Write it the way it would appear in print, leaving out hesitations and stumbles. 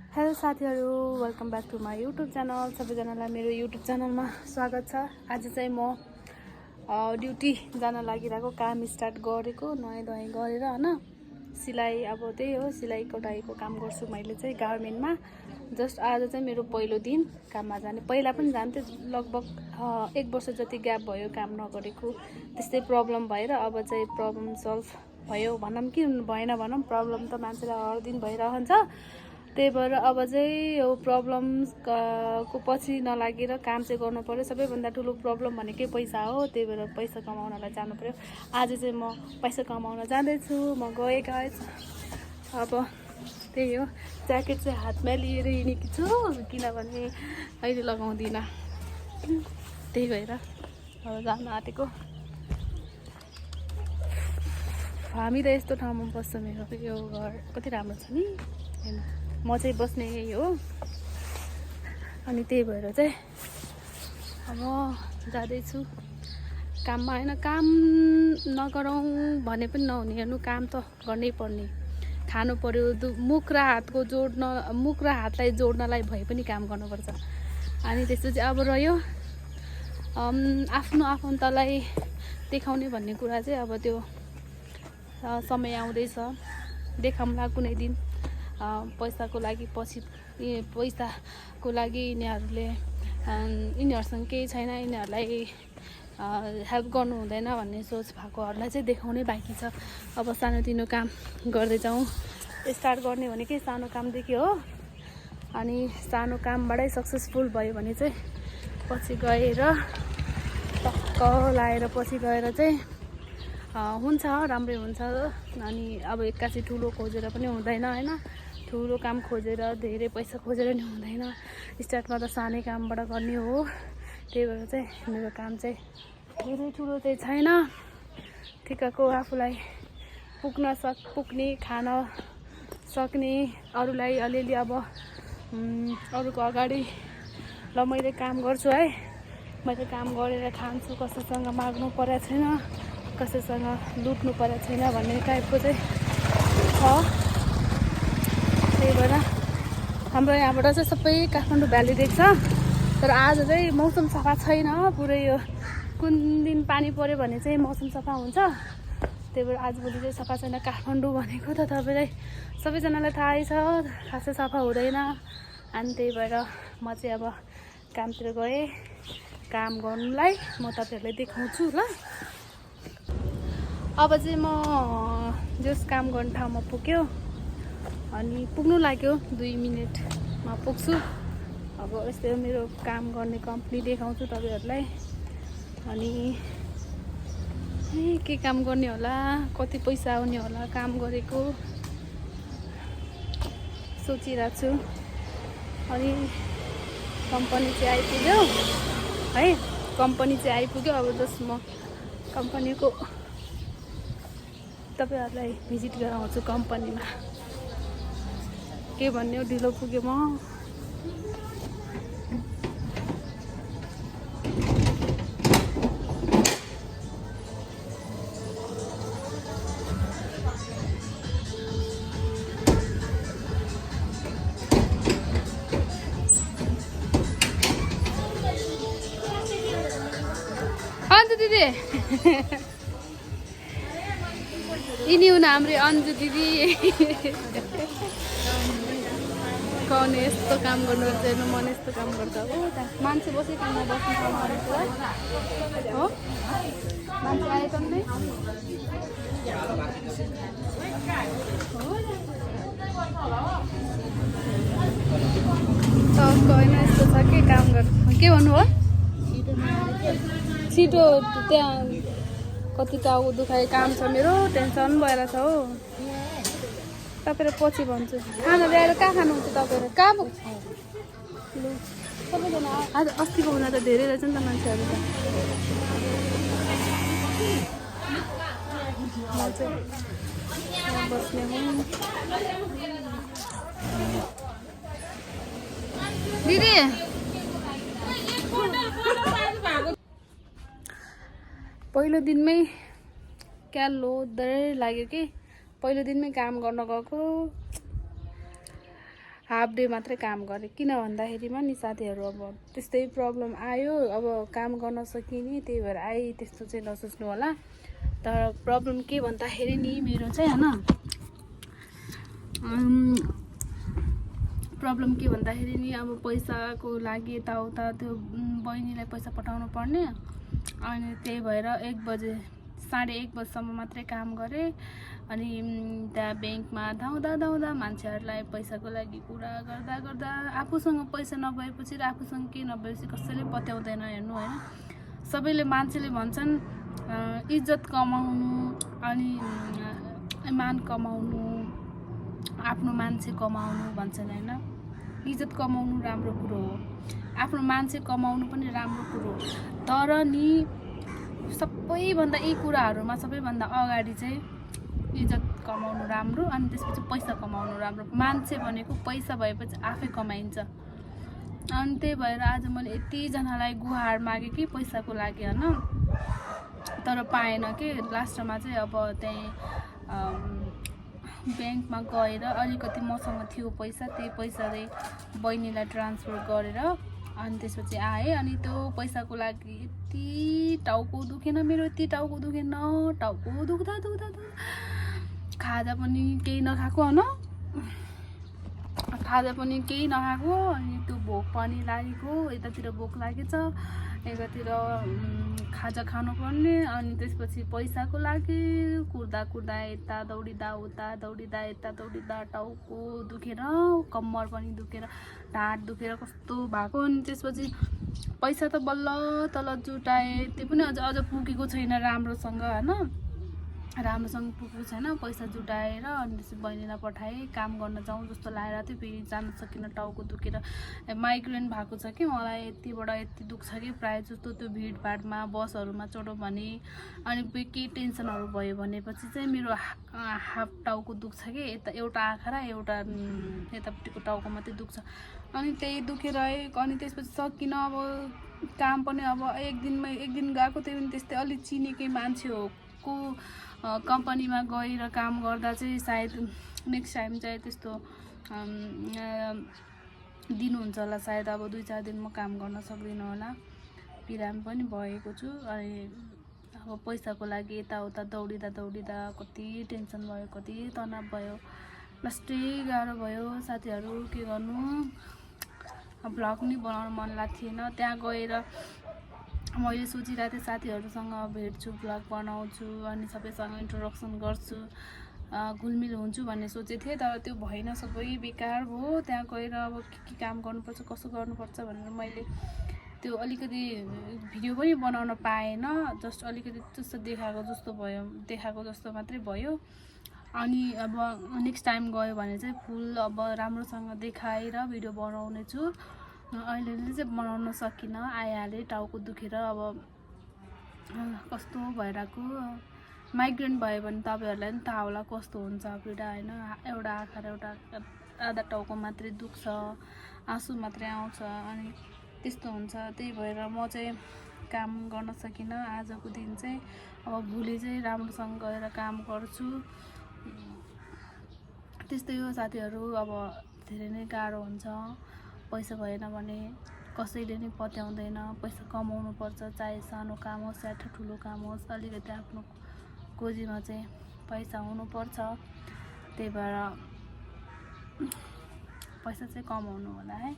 Hello साथीहरु, welcome back to my YouTube channel. सबैजनालाई मेरो युट्युब च्यानलमा स्वागत छ। आज चाहिँ म ड्युटी जान लागिरहेको, काम स्टार्ट गरेको, नुहाइ धुवाइ गरेर हैन। सिलाइ अब त्यही हो, सिलाइ कटाइको काम गर्छु मैले चाहिँ गार्मेन्टमा। जस्ट आज चाहिँ मेरो पहिलो दिन काममा जाने। पहिला पनि जान्थे, लगभग 1 वर्ष जति ग्याप भयो काम नगरेको। त्यस्तै प्रब्लम भएर अब चाहिँ प्रब्लम सल्भ भयो भनौँ कि भएन भनौँ, प्रब्लम त मान्छेलाई हर दिन भइरहन्छ। त्यही भएर अब चाहिँ यो प्रब्लम्सको पछि नलागेर काम चाहिँ गर्नु पर्यो। सबैभन्दा ठुलो प्रब्लम भनेकै पैसा हो। त्यही भएर पैसा कमाउनलाई जानु पर्यो। आज चाहिँ म पैसा कमाउन जाँदैछु। म गएँ गाइस। अब त्यही हो, ज्याकेट चाहिँ हातमा लिएर हिँडेकी छु किनभने अहिले लगाउँदिनँ। त्यही भएर अब जान आँटेको। हामी त यस्तो ठाउँमा बस्छ, मेरो यो घर कति राम्रो छ नि हैन। म चाहिँ बस्ने यही हो। अनि त्यही भएर चाहिँ अब जाँदैछु काममा हैन। काम नगरौँ भने पनि नहुने, हेर्नु काम त गर्नै पर्ने, खानु पर्यो। मुख र हातलाई जोड्नलाई भए पनि काम गर्नुपर्छ। अनि त्यस्तो चाहिँ अब रह्यो आफ्नो आफन्तलाई देखाउने भन्ने कुरा चाहिँ अब त्यो समय आउँदैछ, देखाउँला कुनै दिन। पैसाको लागि पछि पैसाको लागि यिनीहरूसँग केही छैन, यिनीहरूलाई हेल्प गर्नु हुँदैन भन्ने सोच भएकोहरूलाई चाहिँ देखाउनै बाँकी छ। अब सानोतिनो काम गर्दै जाउँ। स्टार्ट गर्ने भनेकै सानो कामदेखि हो। अनि सानो कामबाटै सक्सेसफुल भयो भने चाहिँ पछि गएर टक्क लाएर पछि गएर चाहिँ हुन्छ, राम्रै हुन्छ। अनि अब एक्कासी ठुलो खोजेर पनि हुँदैन हैन। ठुलो काम खोजेर धेरै पैसा खोजेर नि हुँदैन। स्टार्टमा त सानै कामबाट गर्ने हो। त्यही भएर चाहिँ मेरो काम चाहिँ धेरै ठुलो चाहिँ छैन। ठिक्कको आफूलाई पुग्ने, खान सक्ने, अरूलाई अलिअलि अब अरूको अगाडि ल मैले काम गर्छु है, मैले काम गरेर खान्छु, कसैसँग माग्नु परेको छैन, कसैसँग लुट्नु परेको छैन भन्ने टाइपको चाहिँ छ। त्यही भएर हाम्रो यहाँबाट चाहिँ सबै काठमाडौँ भ्याली देख्छ। तर आज चाहिँ मौसम सफा छैन पुरै। यो कुन दिन पानी पर्यो भने चाहिँ मौसम सफा हुन्छ। त्यही भएर आजभोलि चाहिँ सफा छैन। काठमाडौँ भनेको त तपाईँलाई सबैजनालाई थाहै छ, खासै सफा हुँदैन। अनि त्यही भएर म चाहिँ अब कामतिर गएँ काम गर्नुलाई। म तपाईँहरूलाई देखाउँछु ल। अब चाहिँ म जस काम गर्ने ठाउँमा पुग्यो, अनि पुग्नु लाग्यो 2 मिनेटमा पुग्छु। अब यस्तै मेरो काम गर्ने कम्पनी देखाउँछु तपाईँहरूलाई। अनि के काम गर्ने होला, कति पैसा आउने होला काम गरेको सोचिरहेको छु। अनि कम्पनी चाहिँ आइपुग्यो है, कम्पनी चाहिँ आइपुग्यो। अब जस्ट म कम्पनीको तपाईँहरूलाई भिजिट गराउँछु कम्पनीमा। के भन्ने हो, ढिलो पुग्यो म। अन्जु दिदी यिनी हुन् हाम्रो अन्जु दिदी। कौन यस्तो काम गर्नुपर्छ, हेर्नु मन यस्तो काम गर्छ हो। मान्छे बसी काममा बस्नु ठाउँमा हो, मान्छे आए त नै होइन। यस्तो छ के काम गर्नु, के भन्नु हो, छिटो त्यहाँ कति टाउको दुखाइ काम छ मेरो, टेन्सन भएर छ हो। तपाईँलाई पछि भन्छु। खाना ल्याएर कहाँ खानुहुन्छ तपाईँहरू, कहाँ लु सबैजना। आज अस्तिको भन्दा त धेरै रहेछ नि त मान्छेहरू त। म चाहिँ बस्ने हुँ। दिदी पहिलो दिनमै क्या लोदर लाग्यो कि, पहिलो दिनमै काम गर्न गएको। हाफ डे मात्रै काम गरेँ। किन भन्दाखेरिमा नि साथीहरू अब त्यस्तै प्रब्लम आयो, अब काम गर्न सकिने, त्यही भएर आएँ, त्यस्तो चाहिँ नसोच्नु होला। तर प्रब्लम के भन्दाखेरि नि मेरो चाहिँ होइन प्रब्लम के भन्दाखेरि नि अब पैसाको लागि यताउता त्यो बहिनीलाई पैसा पठाउनु पर्ने, अनि त्यही भएर 1 बजे 1:30 बजीसम्म मात्रै काम गरेँ। अनि त्यहाँ ब्याङ्कमा धाउँदा मान्छेहरूलाई पैसाको लागि कुरा गर्दा आफूसँग पैसा नभएपछि र आफूसँग केही नभएपछि कसैले पत्याउँदैन हेर्नु होइन। सबैले मान्छेले भन्छन् इज्जत कमाउनु अनि मान कमाउनु, आफ्नो मान्छे कमाउनु भन्छन् होइन। इज्जत कमाउनु राम्रो कुरो हो, आफ्नो मान्छे कमाउनु पनि राम्रो कुरो हो, तर नि सबैभन्दा यी कुराहरूमा सबैभन्दा अगाडि चाहिँ इज्जत कमाउनु राम्रो, अनि त्यसपछि पैसा कमाउनु राम्रो। मान्छे भनेको पैसा भएपछि आफै कमाइन्छ। अनि त्यही भएर आज मैले यतिजनालाई गुहार मागेँ कि पैसाको लागि होइन, तर पाएन कि। लास्टमा चाहिँ अब त्यहीँ ब्याङ्कमा गएर अलिकति मसँग थियो पैसा, त्यही पैसाले बहिनीलाई ट्रान्सफर गरेर अनि त्यसपछि आएँ। अनि त्यो पैसाको लागि यति टाउको दुखेन मेरो, यति टाउको दुखेन, टाउको दुख्दा खाजा पनि केही नखाएको होइन, खाजा पनि केही नखाएको, अनि त्यो भोक पनि लागेको, यतातिर भोक लागेछ, यतातिर खाजा खानुपर्ने, अनि त्यसपछि पैसाको लागि कुर्दा यता दौडिँदा उता दौडिँदा यता दौडिँदा टाउको दुखेर, कम्मर पनि दुखेर, ढाड दुखेर कस्तो भएको। अनि त्यसपछि पैसा त बल्ल तल जुटाएँ, त्यो पनि अझ पुगेको छैन राम्रोसँग होइन, राम्रोसँग पुगेको छैन। पैसा जुटाएर अनि त्यसपछि बहिनीलाई पठाएँ, काम गर्न जाउँ जस्तो लागेर थियो, फेरि जान सकिनँ, टाउको दुखेर। माइग्रेन भएको छ कि मलाई, यतिबाट यति दुख्छ कि प्रायः जस्तो त्यो भिडभाडमा बसहरूमा चढ्यो भने, अनि केही टेन्सनहरू भयो भनेपछि चाहिँ मेरो हाफ टाउको दुख्छ कि, यता एउटा आँखा र एउटा यतापट्टिको टाउको मात्रै दुख्छ। अनि त्यही दुखेर आयो। अनि त्यसपछि सकिनँ, अब काम पनि अब एक दिन गएको, त्यही पनि त्यस्तै अलिक चिनेकै मान्छे हो को कम्पनीमा गएर काम गर्दा चाहिँ सायद नेक्स्ट टाइम चाहिँ त्यस्तो दिनुहुन्छ होला सायद। अब 2-4 दिन म काम गर्न सक्दिनँ होला, बिरामी पनि भएको छु। अनि अब पैसाको लागि यताउता दौडिँदा कति टेन्सन भयो, कति तनाव भयो, लास्टै गाह्रो भयो। साथीहरू के गर्नु, भ्लग नि बनाउनु मन लाग्थेन। त्यहाँ गएर मैले सोचिरहेको थिएँ साथीहरूसँग भेट्छु, भ्लग बनाउँछु, अनि सबैसँग इन्ट्रोडक्सन गर्छु, घुलमिल हुन्छु भन्ने सोचेको थिएँ, तर त्यो भएन, सबै बेकार भयो। त्यहाँ गएर अब के काम गर्नुपर्छ, कसो गर्नुपर्छ भनेर मैले त्यो अलिकति भिडियो पनि बनाउन पाएन, जस्ट अलिकति जस्तो देखाएको जस्तो मात्रै भयो। अनि अब नेक्स्ट टाइम गयो भने चाहिँ फुल अब राम्रोसँग देखाएर भिडियो बनाउने छु। अहिले चाहिँ बनाउन सकिनँ, आइहालेँ, टाउको दुखेर अब कस्तो भइरहेको। माइग्रेन भयो भने तपाईँहरूलाई पनि थाहा होला कस्तो हुन्छ पीडा होइन। एउटा आँखा र एउटा आधा टाउको मात्रै दुख्छ, आँसु मात्रै आउँछ, अनि त्यस्तो हुन्छ। त्यही भएर म चाहिँ काम गर्न सकिनँ आजको दिन चाहिँ। अब भोलि चाहिँ राम्रोसँग गएर काम गर्छु। त्यस्तै हो साथीहरू, अब धेरै नै गाह्रो हुन्छ। पैसा भएन भने कसैले नि पत्याउँदैन। पैसा कमाउनु पर्छ, चाहे सानो काम होस् या ठुलो काम होस्, अलिकति आफ्नो गोजीमा चाहिँ पैसा हुनुपर्छ। त्यही भएर पैसा चाहिँ कमाउनु होला है।